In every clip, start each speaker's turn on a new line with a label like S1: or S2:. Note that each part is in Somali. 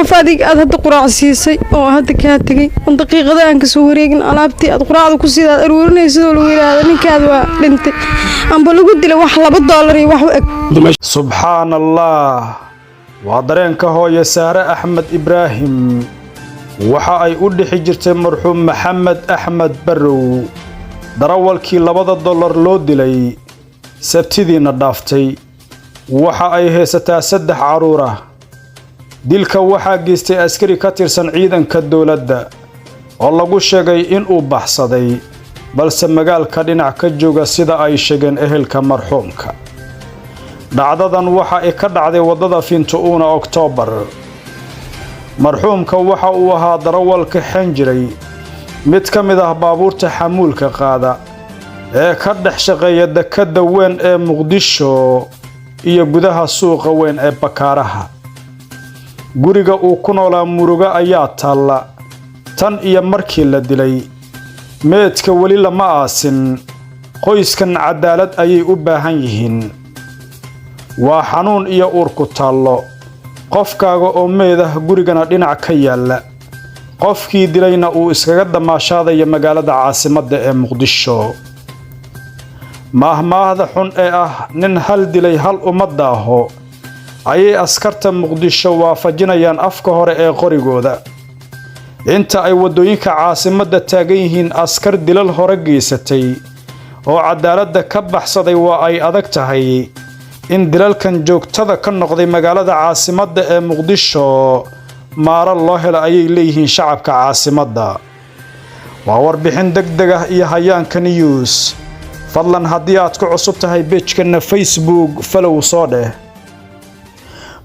S1: Qof adig aad hadda quraac siisay oo hadda kaa tegay oon daqiiqada aan kasoo wareegin, alaabtii aad quraacda ku siida aad aruurinaysid oo lagu yidhaahdo ninkaad waa dhintay amba lagu dilay wax $2 iyo wax u eg.
S2: Subxaan Allah, waa dareenka hooye Sahre Axmed Ibraahim. Waxa ay u dhixi jirtay marxuum Maxamed Axmed Barrow, darawalkii $2 loo dilay Sabtidiina dhaaftay. Waxa ay haysataa saddex carruur ah. Dilka waxaa geystay askari ka tirsan ciidanka dowladda oo lagu sheegay inuu baxsaday, balse magaalka dhinac ka jooga, sida ay sheegeen ehelka marxuumka. Dhacdadan waxa ay ka dhacday waddada 21 Oktoobar. Marxuumka waxa uu ahaa darawal kaxayn jiray mid ka mid ah baabuurta xamuulka qaada ee ka dhex shaqeeya dekedda weyn ee Muqdisho iyo gudaha suuqa weyn ee Bakaaraha. Guriga uu ku noolaa murugo ayaa taalla tan iyo markii la dilay. Meedka weli lama aasin. Qoyskan cadaalad ayay u baahan yihiin. Waa xanuun iyo uur ku taallo qofkaaga oo meed ah gurigana dhinac ka yaalla, qofkii dilayna uu iskaga damaashaadaya magaalada caasimadda ee Muqdisho. Maahmaahda xun ee ah "nin hal dilay hal uma daaho" ayay askarta Muqdisho waafajinayaan afka hore ee qorigooda. Inta ay waddooyinka caasimadda taagan yihiin askar dilal hore geysatay oo cadaaladda ka baxsaday, waa ay adag tahay in dilalkan joogtada ka noqday magaalada caasimadda ee Muqdisho maaro loo helo, ayay leeyihiin shacabka caasimadda. Waa warbixin deg deg ah iyo Hayaanka News. Fadlan, haddii aad ku cusub tahay page-kana Facebook, follow soo dheh,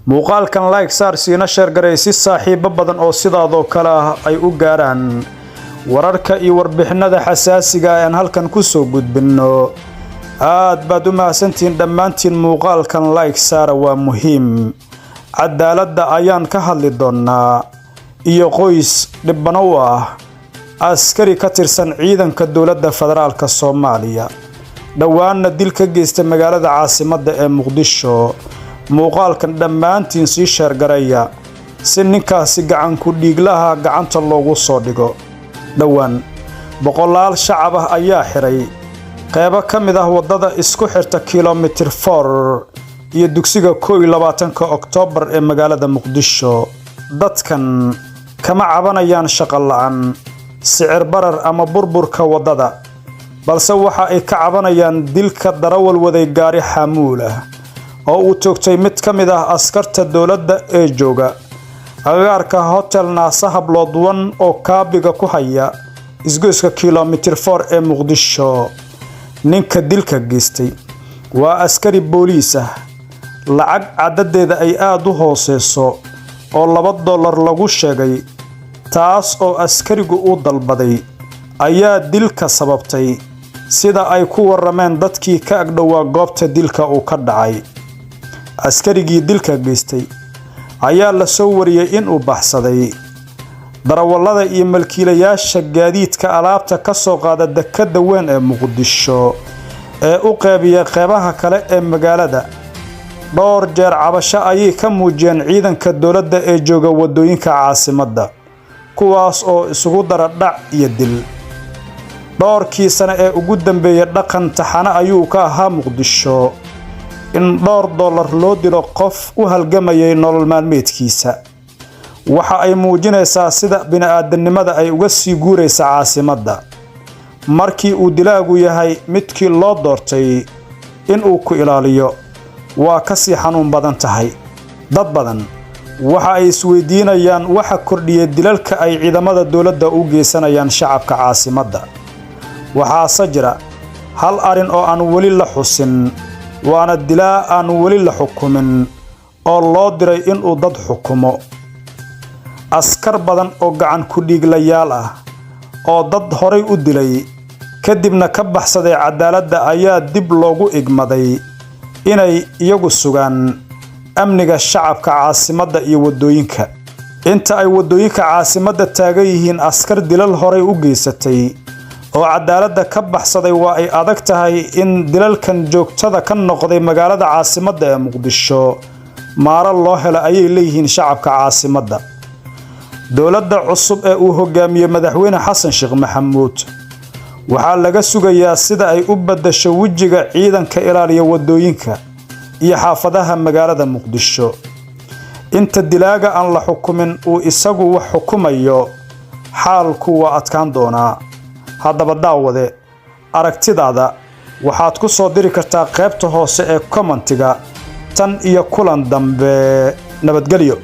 S2: muuqaalkan like saar, siina share garay si saaxiibo badan oo sidaadoo kale ah ay u gaaraan wararka iyo warbixinada xasaasiga ah aan halkan ku soo gudbinno. Aad baad u mahadsantihiin dhammaantiin. Muuqaalkan like saara, waa muhiim. Cadaaladda ayaan ka hadli doonnaa iyo qoys dhibano u ah askari ka tirsan ciidanka dowladda federaalka Soomaaliya, dhowaanna dil ka geystay magaalada caasimadda ee Muqdisho. Muuqaalkan dhammaantiin sii share garaya si ninkaasi gacanku dhiiglaha gacanta loogu soo dhigo dhowaan. Boqolaal shacab ah ayaa xiray qeybo ka mid ah waddada isku xirta Kilomitir 4 iyo dugsiga 21-ka Oktoobar ee magaalada Muqdisho. Dadkan kama cabanayaan shaqo la'aan, sicir barar ama burburka waddada, balse waxa ay ka cabanayaan dilka darawal waday gaari xamuul ah oo uu toogtay mid ka mid ah askarta dowladda ee jooga agagaarka Hotel Naasa Hablood 1 oo kaabiga ku haya isgoyska Kilomitir 4 ee Muqdisho. Ninka dilka geystay waa askari booliis ah. Lacag cadadeeda ay aada u hooseyso oo $2 lagu sheegay, taas oo askarigu u dalbaday, ayaa dilka sababtay, sida ay ku warameen dadkii ka agdhowaa goobta dilka uu ka dhacay. Askarigii dilka geystay ayaa la soo wariyey inuu baxsaday. Darawallada iyo malkiilayaasha gaadiidka alaabta ka soo qaada dekedda weyn ee Muqdisho ee u qeybiya qeybaha kale ee magaalada dhowr jeer cabasho ayay ka muujiyeen ciidanka dowladda ee jooga waddooyinka caasimadda, kuwaas oo isugu dara dhac iyo dil. Dhowrkii sane ee ugu dambeeyay dhaqan taxane ayuu ka ahaa Muqdisho in dhowr dollar loo dilo qof u halgamayay nolol maalmeedkiisa. Waxa ay muujinaysaa sida bini'aadanimada ay uga sii guuraysa caasimadda markii uu dilaagu yahay midkii loo doortay inuu ku ilaaliyo. Waa ka sii xanuun badan tahay. Dad badan waxa ay isweydiinayaan waxa kordhiyay dilalka ay ciidamada dowladda u geysanayaan shacabka caasimadda. Waxaase jira hal arrin oo aan weli la xusin, waana dilaa aan weli la xukumin oo loo diray inuu dad xukumo. Askar badan oo gacan ku dhiiglayaal ah oo dad horay u dilay kadibna ka baxsaday cadaaladda ayaa dib loogu igmaday inay iyagu sugaan amniga shacabka caasimadda iyo waddooyinka. Inta ay waddooyinka caasimadda taagan yihiin askar dilal horay u geysatay oo cadaaladda ka baxsaday, waa ay adag tahay in dilalkan joogtada ka noqday magaalada caasimadda ee Muqdisho maaro loo helo, ayay leeyihiin shacabka caasimadda. Dowladda cusub ee uu hogaamiye Madaxweyne Xasan Sheekh Maxamuud waxaa laga sugayaa sida ay u beddesho wejiga ciidanka ilaaliya waddooyinka iyo xaafadaha magaalada Muqdisho. Inta dilaaga aan la xukumin uu isagu wax xukumayo, xaalku waa adkaan doonaa. Haddaba daawade, aragtidaada waxaad ku soo diri kartaa qaybta hoose ee commentiga. Tan iyo kulan dambe, nabadgelyo.